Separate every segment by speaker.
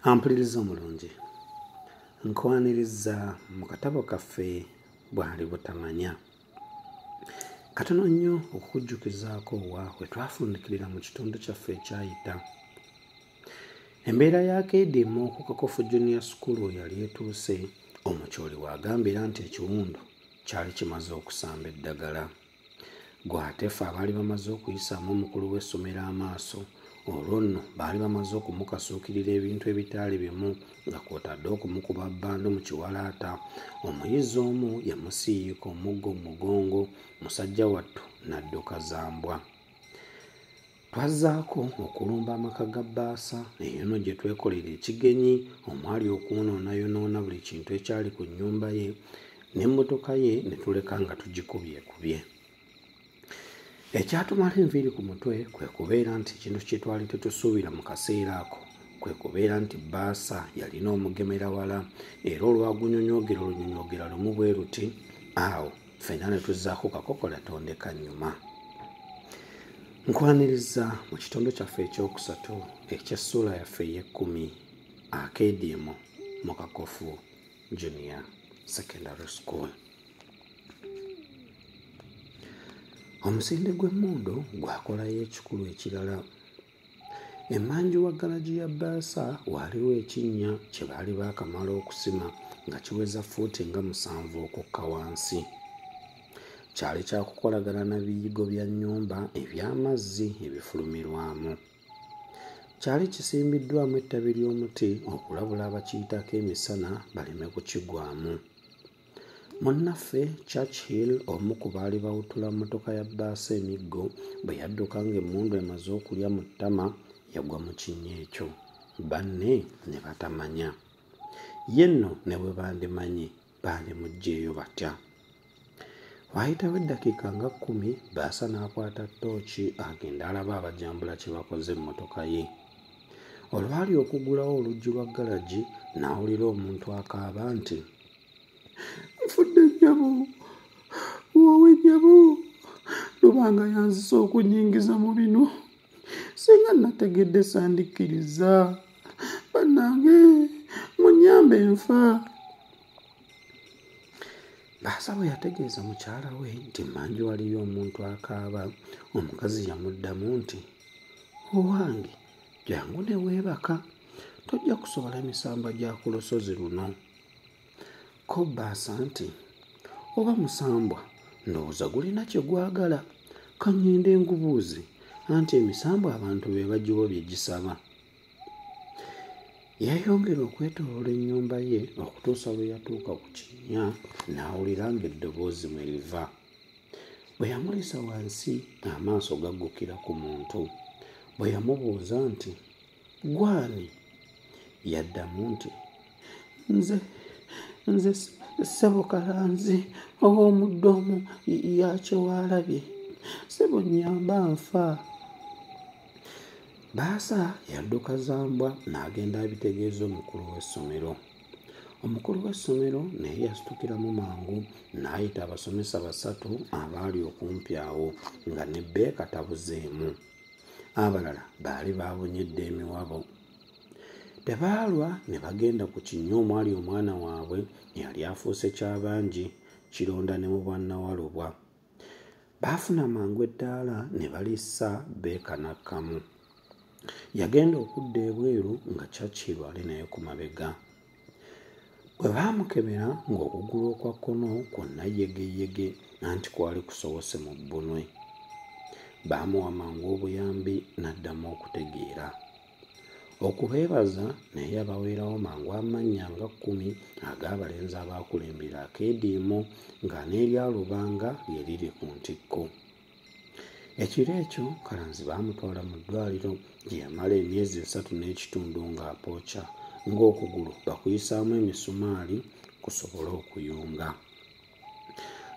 Speaker 1: Ampuliriza omulungi, nkwaniriza mu katabo kaffe Bwali Butamanya. Katono nnyo okukujjukizaako wa we twafundikirira mu kitundu kyaffe ekyayita. Embeera ya Keediimo ku Kakofu Junior School yali etuuse, omukyoli w'agambira nti ekiwundu kyali kimaze okusamba eddagala. Ggwe ate ffe abaali bamaze okuyisaamu omukulu w'essomero amaaso, olwo nno baali bamaze okumukasuukirira ebintu ebitaali bimu nga kw'otadde okumukuba bbando mu kiwalaata. Omuyizi omu yamusiiyika omuggo mu mugongo, musajja wattu n'adduka za mbwa. Twazzaako okulumba amaka ga bbaasa eyo gye twekolera ekigenyi omwali okwonoonayonoona buli kintu ekyali ku nnyumba ye n'emmotoka ye ne tuleka nga tugikubyekubye. Ekyatumala enviiri ku mutwe kwe kubeera nti ekintu kye twali tetusuubira mu kaseera ako kwe kubeera nti bbaasa yalina omugemera wala era olwagunyonyoogera olunyonyoogera lumu bwe luti awo ffenna ne tuzzaako kakokola tondeka nnyuma. Nkwaniriza mu kitundu kyaffe ekyokusatu eky'essuula yaffe ey'ekkumi akeediimo mu Kakofu Junior Secondary School. Omusinde gw'emmundu gwakolayo ekikulu ekirala. Emmanju wa ggalagi ya bbaasa waaliwo ekinnya kye baali baakamala okusima nga kiweza ffuuti nga 7 okukka wansi. Kyali kya kukolagana na biyigo bya nnyumba eby'amazzi ebifulumirwamu. Kyali kisimbiddwamu ettabi ly'omuti okulabula abakiyitako emisana baleme kukigwamu. Munnaffe Churchill omu ku baali bawutula mmotoka ya bbaasa emiggo bwe yadduka ng'emmundu emaze okulya mu ttama yagwa mu kinnya ekyo, banne ne batamanya. Ye nno ne bwe bandimanyi bandimuggyeeyo batya? Waayitawo eddakiika nga 10 bbaasa n'akwata ttooci agende alabe abajambula kye bakoze emmotoka ye. Olwali okuggulawo oluggi lwa ggalagi n'awulira omuntu akaaba nti, "Nfudde nnyabo, woowe nnyabo, Lubanga yanzisa okunnyingiza mu bino. Singa nategedde sandikkiriza. Bannange munnyambe nfa." Bbaasa bwe yategeeza mukyala we nti mmanju waliyo omuntu akaaba, omukazi yamuddamu nti, "Owange, jangu ne weebaka, tojja kusobola misambwa gya ku lusozi luno." Ko bbaasa nti, "Oba musambwa, ndowooza gulina kye gwagala, ka ŋŋende ngubuuze, anti emisambwa abantu be bagiwa bye gisaba." Yeeyongera okwetooloola ennyumba ye okutuusa lwe yatuuka ku kinnya n'awulira ng'eddoboozi mwe liva. Bwe yamulisa wansi amaaso gaggukira ku muntu. Bwe yamubuuza nti, "Ggwe ani?" Yaddamu nti, "Nze ssebo Kalanzi ow'omuddo omu ya Kyewalabye. Ssebo nnyamba nfa." Bbaasa yadduka za mbwa n'agenda abitegeeza omukulu w'essomero. Omukulu w'essomero naye yasitukiramu mangu n'ayita abasomesa 3 abaali okumpi awo nga ne Bbeeka tabuzeemu. Abalala baali baabunye dda emiwabo. Tebaalwa ne bagenda ku kinnya omwali omwana waabwe eyali afuuse kyabangi, Kironda ne mu bwannawalubwa. Baafuna mangu eddaala ne balissa Bbeeka n'akkamu. Yagenda okudda ebweru nga Churchill ali naye ku mabega. Bwe baamukebera ng'okugulu okwa kkono kwonna yegeyege anti kwali kusowose mu bbunwe. Baamuwa mangu obuyambi n'addamu okutegeera. Okubeebaza naye yabaweerawo mangu amannya nga 10 ag'abalenzi abaakulembera akeediimo nga n'erya Lubanga lye liri ku ntikko. Ekiro ekyo Kalanzi baamutwala mu ddwaliro gye yamala emyezi 3 n'ekitundu ng'apooca ng'okugulu bakuyisaamu emisumaali kusobole okuyunga.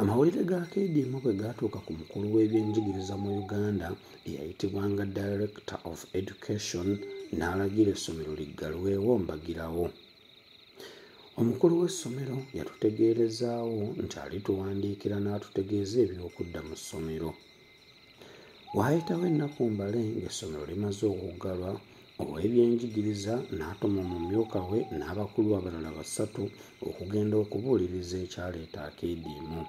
Speaker 1: Amawulire g'akeediimo bwe gaatuuka ku mukulu w'ebyenjigiriza mu Uganda eyayitibwanga Director of Education n'alagira essomero liggalwewo mbagirawo. Omukulu w'essomero yatutegeerezaawo nti alituwandiikira n'atutegeeza eby'okudda mu ssomero. Waayitawo ennaku mbale ng'essomero limaze okuggalwa Ow'ebyenjigiriza n'atuma omumyuka we n'abakulu abalala basatu okugenda okubuuliriza ekyaleeta akeediimo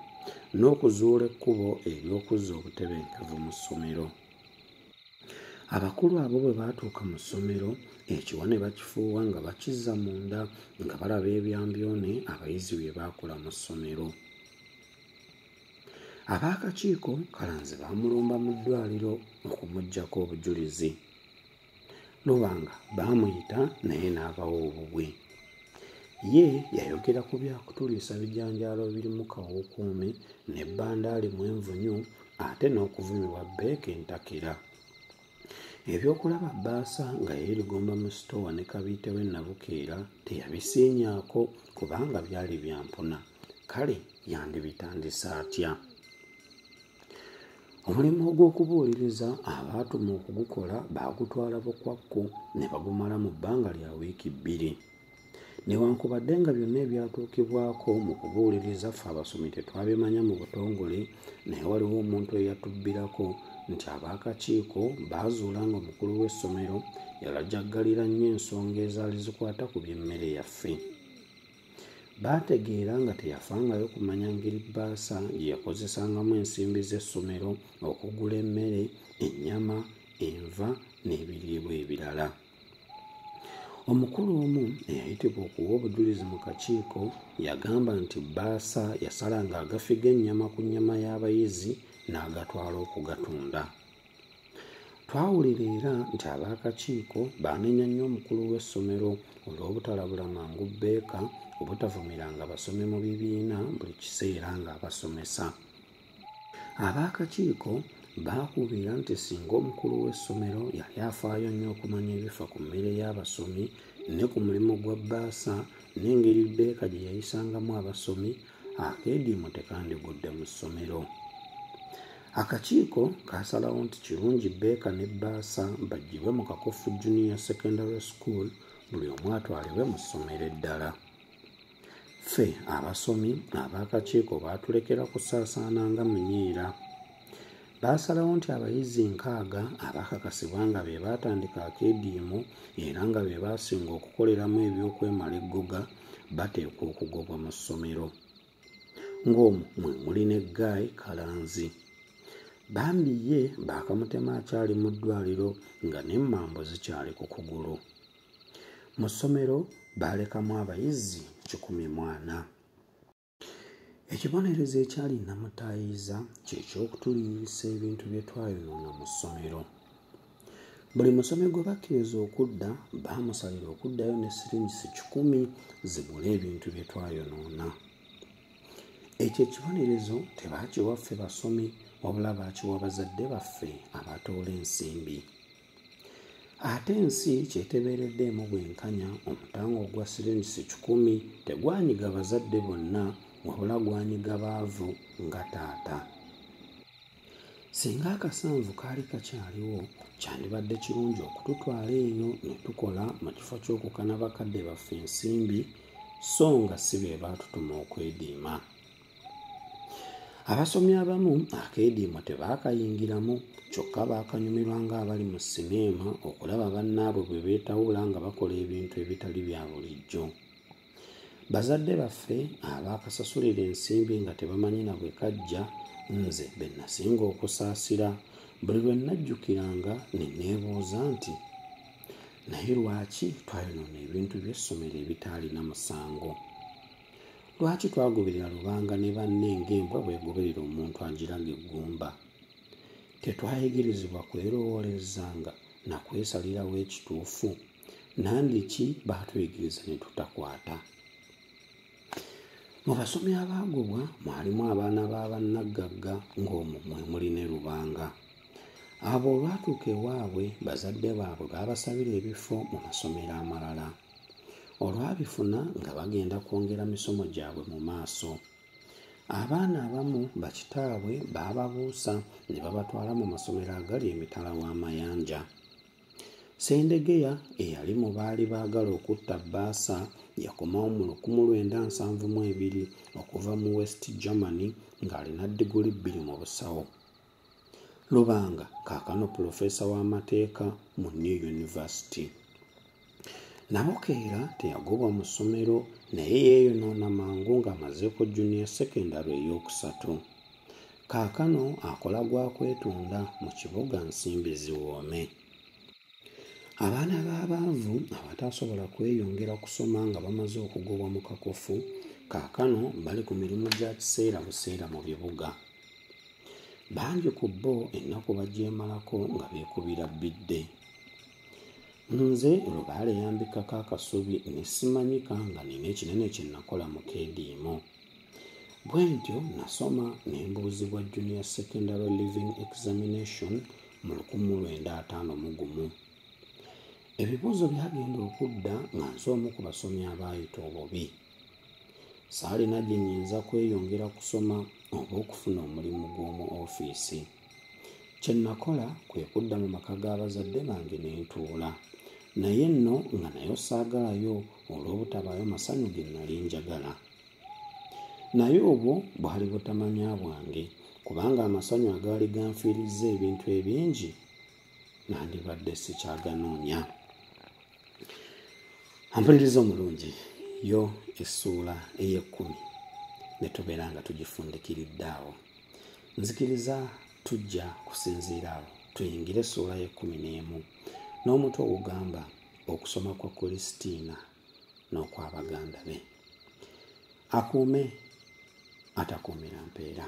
Speaker 1: n'okuzuula ekkubo ery'okuzza obutebenkevu mu ssomero. Abakulu abo bwe baatuuka mu ssomero, ekiwa ne bakifuuwa nga bakizza munda nga balaba ebyambyone abayizi bye baakola mu ssomero. Ab'akakiiko Kalanzi baamulumba mu ddwaliro okumuggyako obujulizi. Lubanga baamuyita naye n'abawa obubwe. Ye yayogera ku bya kutuliisa bijanjaalo birimu kawuukuumi ne bbandaali mu envunyu ate n'okuvumibwa Baker entakera. Eby'okulaba bbaasa nga yeerigomba mu sitoowa ne kabiite we Nabukeera teyabisiinyaako kubanga byali bya mpuna, kale yandibitandise atya? Omulimu ogw'okubuuliriza abaatumwa okugukola baagutwala bukwakku ne bagumala mu bbanga lya wiiki bbiri. Newankubadde nga byonna ebyatuukibwako mu kubuuliriza ffe abasomi tetwabimanya mu butongole, naye waliwo omuntu eyatubbirako nti ab'akakiiko baazuula ng'omukulu w'essomero yalagajjalira nnyo ensonga ezaali zikwata ku by'emmere yaffe. Baategeera nga teyafangayo kumanya ngeri bbaasa gye yakozesangamu ensimbi z'essomero okugula emmere, ennyama, enva n'ebiriibwa ebirala. Omukulu omu eyayitibwa okuwa obujulizi mu kakiiko yagamba nti bbaasa yasalanga agafi g'ennyama ku nnyama y'abayizi n'agatwala okugatunda. Twawulira era nti ab'akakiiko baanenya nnyo omukulu w'essomero olw'obutalabula mangu Baker obutavumiranga basomi mu bibiina buli kiseera ng'abasomesa. Ab'akakiiko baakubira nti singa omukulu w'essomero yali afaayo nnyo okumanya ebifa ku mmere y'abasomi ne ku mulimu gwa bbaasa n'engeri Baker gye yayisangamu abasomi, akeediimo tekandigudde mu ssomero. Akakiiko kaasalawo nti kirungi Baker ne bbaasa baggyibwe mu Kakofu Junior Secondary School buli omu atwalibwe mu ssomero eddala. Ffe abasomi ab'akakiiko baatulekera kusaasaana nga munyeera. Baasalawo nti abayizi 60 abaakakasibwa nga be baatandika akeediimo era nga be baasinga okukoleramu eby'okwemala eggoga bateekwa okugobwa mu ssomero. Ng'omwo mwe muli ne Guy Kalanzi. Bambi ye baakamutema akyali mu ddwaliro nga n'emmambo zikyali ku kugulu. Mu ssomero baalekamu abayizi 140. Ekibonerezo ekyali nnamutaayiza kye ky'okutuliyirisa ebintu bye twayonoona mu ssomero. Buli musomi gwe bakkiriza okudda baamusalira okuddayo ne siringisi 100 zigule ebintu bye twayonoona. Ekyo ekibonerezo tebaakiwa ffe basomi wabula baakiwa bazadde baffe abatoola ensimbi. Ate ensi kyetebeereddeemu bwenkanya omutango ogwa siringisi 100 tegwanyiga bazadde bonna wabula gwanyiga baavu nga taata. Singa akasanvu kaali kakyaliwo kyandibadde kirungi okututwala eyo ne tukola mu kifo ky'okukana bakadde baffe ensimbi so nga si be baatutuma okwediima. Abasomi abamu akeediimo tebaakayingiramu kyokka baakanyumirwa ng'abali mu sineema okulaba bannaabwe bwe beetawula nga bakola ebintu ebitali bya bulijjo. Bazadde baffe abaakasasulira ensimbi nga tebamanyi na bwe kajja nze be nasinga okusaasira buli lwe najjukiranga ne neebuuza nti naye lwaki twayonoona ebintu by'essomero ebitaalina musango? Lwaki twagoberera Lubanga ne banne ng'embwa bw'egoberera omuntu agiraga eggumba? Tetwayigirizibwa kwerowoolezanga na kwesalirawo ekituufu, nandiki baatuyigiriza ne tutakwata. Mu basomi abaagobwa mwalimu abaana ba bannaggagga ng'omwo mwe muli ne Lubanga. Abo olwatuuka ewaabwe bazadde baabwe baabasabira ebifo mu masomero amalala. Olwabifuna nga bagenda kwongera misomo gyabwe mu maaso. Abaana abamu bakitaabwe baababuusa ne babatwala mu masomero agali emitala w'amayanja. Ssendegeya eyali mu baali baagala okutta bbaasa yakomawo mu 1972 okuva mu West Germany ng'alina ddiguli 2 mu busawo. Lubanga kaakano pulofeesa w'amateeka mu New University. Nabukeera teyagobwa mu ssomero naye yeeyonoona mangu ng'amazeeko Junior Secondary eyookusatu. Kaakano akola gwa kwetunda mu kibuga nsimbi ziwoome. Abaana b'abaavu abataasobola kweyongera kusoma nga bamaze okugobwa mu kakofu kaakano bali ku mirimu gya kiseera buseera mu bibuga. Bangi ku bo ennaku bagyemalako nga beekubira bbidde. Nze lubaale yambikkako akasubi ne simanyika nga nnina ekinene kye nakola mu keediimo. Bwentyo nasoma ne mbuuzibwa Junior Secondary Leaving Examination mu 1951. Ebibuuzo byagenda okudda nga nze omu ku basomi abaayita obubi. Saalina gye nnyinza kweyongera kusoma oba okufuna omulimu gw'omu ofiisi. Kye nakola kwe kudda mu maka ga bazadde bange ne ntuula. Naye nno nga nayo saagalayo olw'obutabaayo masanyu ge nnali njagala. Naye obwo bwali butamanya bwange kubanga amasanyu agaali ganfiirizza ebintu ebingi nandibadde sikyaganoonya. Ampuliriza omulungi, yo essuula ey'ekkumi ne tubeera nga tugifundikiridde awo. Nzikiriza tujja kusinziira awo tuyingire essuula y'ekkumi n'emu n'omutwe ogugamba okusoma kwa Kulisitiina n'okwa baganda be. Akuume atakuumira mpeera.